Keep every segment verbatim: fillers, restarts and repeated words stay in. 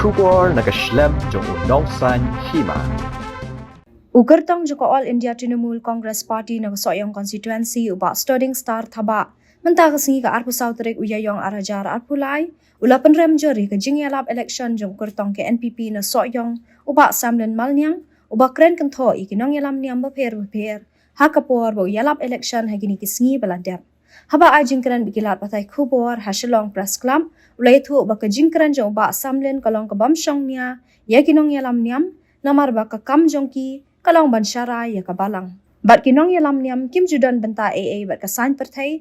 Khubor na ka shlem jong u Nongsaiñ Hima. U kyrtong jong ka All India Trinamool Congress Party na ka Sohiong Constituency, u Bah Stording Star Thabah, mynta ka sngi ka arphew saw tarik u Ïaïong ar hajar arphew lai, u la pynrem jur ïa ka jingïalap election jong u kyrtong ka N P P na Sohiong, u Bah Samlin Malniang, uba kren kynthoh ïa ki nongïalam niam bapher bapher ha ka por ba u ïalap election ha kine ki sngi ba la dep. Haba ai jingkren bad ki lad pathai khubor ha Shillong Press Club, u la ïathuh ba ka jingkren jong u Bah Samlin ka long ka bym shong nia ïa ki nongïalam niam, namar ba ka kam jong ki ka long ban sharai ïa ka balang. Bad ki nongïalam niam kim ju don bynta ei ei bad ka saiñ pyrthei.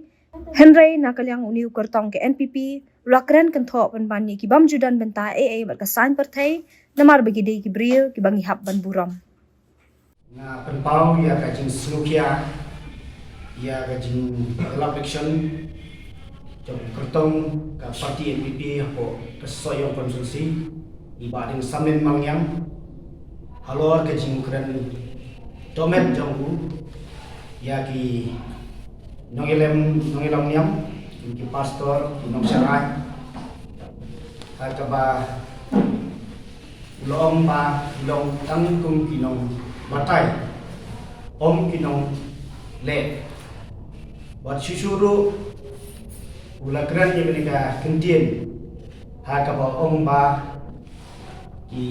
Hynrei na ka liang une u kyrtong ka N P P u la kren kynthoh pynban ïa ki bym ju don bynta ei ei bad ka saiñ pyrthei, namar ba ki dei ki briew kiba ngi hap ban burom. Nga pynpaw ïa ka jingsngewkhia ïa ka jingïalap election jong u kyrtong ka party N P P hapoh ka Sohiong Constituency, i Bah Ding Samlin Malniang, halor ka jingkren dohmet jong u ïa ki nongïalam, nongïalam niam, ki pastor, ki nongsharai, ha kaba u la ong ba ki long tang kum ki nongbatai, ym ki nongleh. Bad shuh shuh ruh u la kren ïa kane ka kyntien ha kaba ong ba ki,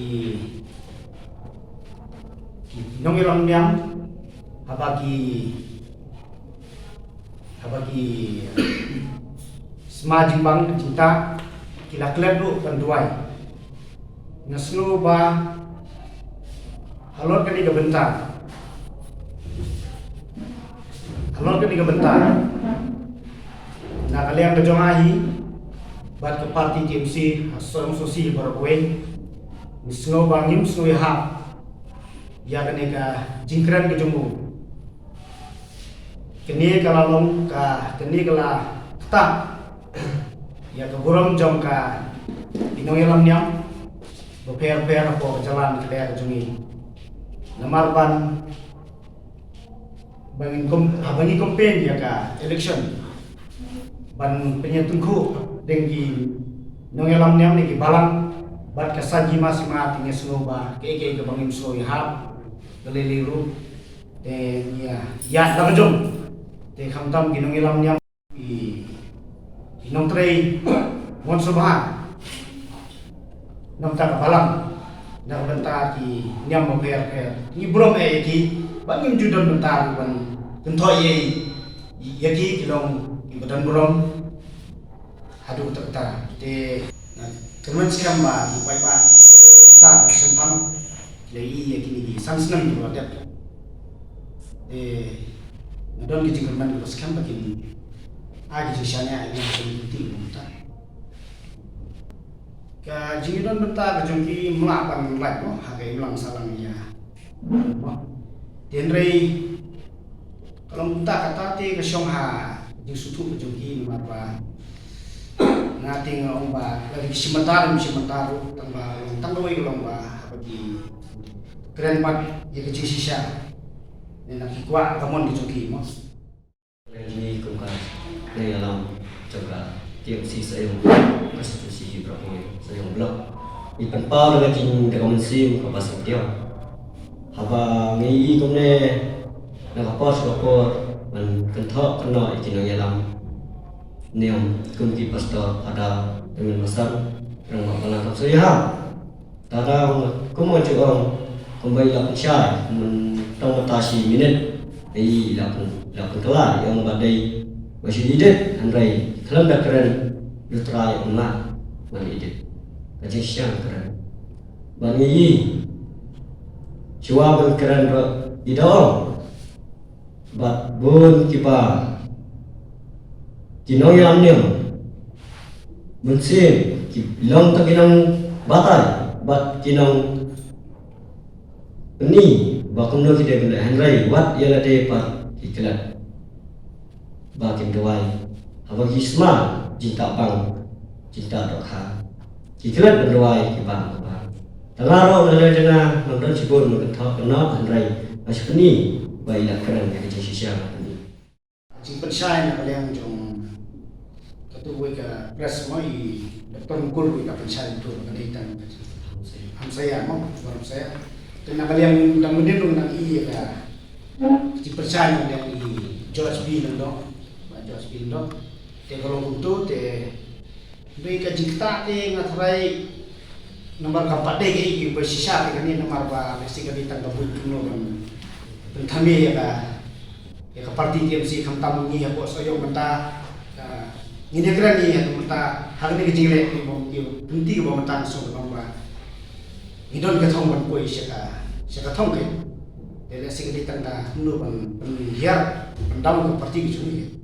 ki nongïalam niam, haba ki, haba ki sma jingbang jingtah, ki la klet ruh ban duwai. Nga sngew ba halor kane ka bynta, halor kane ka bynta, na ka liang ka jong nga hi bad ka party T M C ha Sohiong Constituency baroh kawei, nga sngew ba ngim sngew ïahap ïa kane ka jingkren ka jong u. Kane ka la long ka, kane ka la ktah ïa ka burom jong ka ki nongïalam niam bapher bapher hapoh ka jylla ne ka der ka jong ngi. Namar ban, ban ngin kum, ha, ban ngin campaign ïa ka election, ban pynïatyngkhuh deng ki nongïalam niam ne ki balang bad ka saiñ hima sima, te nga sngew ba kaei kaei kaba ngim sngew ïahap ka lei lei ruh, te ngi ïa, ïa da ka jong, te khamtam ki nongïalam niam, ki, ki nongtrei mon sngewbha na ka bynta ka balang, na ka bynta ki niam bapher bapher, ngi burom eh ïa ki, bad ngim ju don bynta ruh ban kynthoh ïa, ïa ki, ki long kiba don burom haduh katta katta. Te nga kyrmen skhem ba ki paidbah katta ka shemphang ki la ïohi ïa kine ki san snem kiba la dep. Te nga don ki jingkyrmen kiba skhem ba kin ai ki jingshaniah ïa nga ha kine ki lynti kiba mynta. Ka jingdon bynta ka jong ki ym lah ban lait mo ha ka imlang sahlang ïa mo. Te hynrei ka long bynta kata te ka shong ha jingsngewthuh ka jong ki, namar ba nga te nga ong ba la ki shim bynta, ym shim bynta ruh, tang ba long tang kawei ka long ba haba ki kren pat ïa ka jingshisha ne na ki kwah ka mon ka jong ki mo. Kren jong ngi kum ka nongïalam jong ka T M C Sohiong Constituency, hi baroh kawei Sohiong Block, ngi pynpaw da ka jing, da ka mynsiem kaba sngewthuh. Haba ngi ïohi kumne, na ka por sha ka por ban kynthoh kynnoh ïa ki nongïalam niam kum ki pastor, phadar, tymmen basan, rangbah balang, kam sngewthuh. Te da ong, kumba ju ong, kumba i la pynshai, mynta tang mynta shi minit, i la pyn, i la pynkylla, i ong ba dei ba shu edit, hynrei khlem da kren, u Trai u ong ma, ban edit. Ka jingshisha kren. Ban ngi ïohi, shuwa ban kren ruh i da ong. Bad bun kiba, ki nongïalam niam mynsiem, ki long tang ki nongbatai bad ki nongpyni ba kumno ki dei ban leh, hynrei wat ïa lade pat ki klet ba kin duwai. Haba ki sma jingtah bang, jingtah dohkha, ki klet ban duwai ki bang, ki bang. Te nga ruh na ka liang jong nga ngam don shibun ban kynthoh kynnoh, hynrei nga shu pyni ba i la kren ïa ka jingshisha, nga pyni. Jingpynshai na ka liang jong katu kawei ka press mo, i Doctor Mukul, i ka pynshai, tu ka dei tang ka jing Hamsaia mo, Hamsaia. Te na ka liang dang mynnin ruh nang ïohi ïa ka jingpynshai na ka liang i George B Lyngdoh, Bah George B Lyngdoh. Te ka long kumto te dei ka jingktah te nga tharai namar kam pat dei kaei kaei ba shisha te kane namar ba lehse ka dei tang ka buit kumno ban pynthame ïa ka ïa ka party T M C khamtam ngi hapoh Sohiong mynta. Ngin ïakren ïa ka mynta ha kane ka jingleh kaba mynta, lynti kaba mynta nga sngew ba ngi don ka thong ban poi sha ka sha ka thong ka. Te lehse ka dei tang ka kumno ban pynhiar ban down ka party ka jong ngi.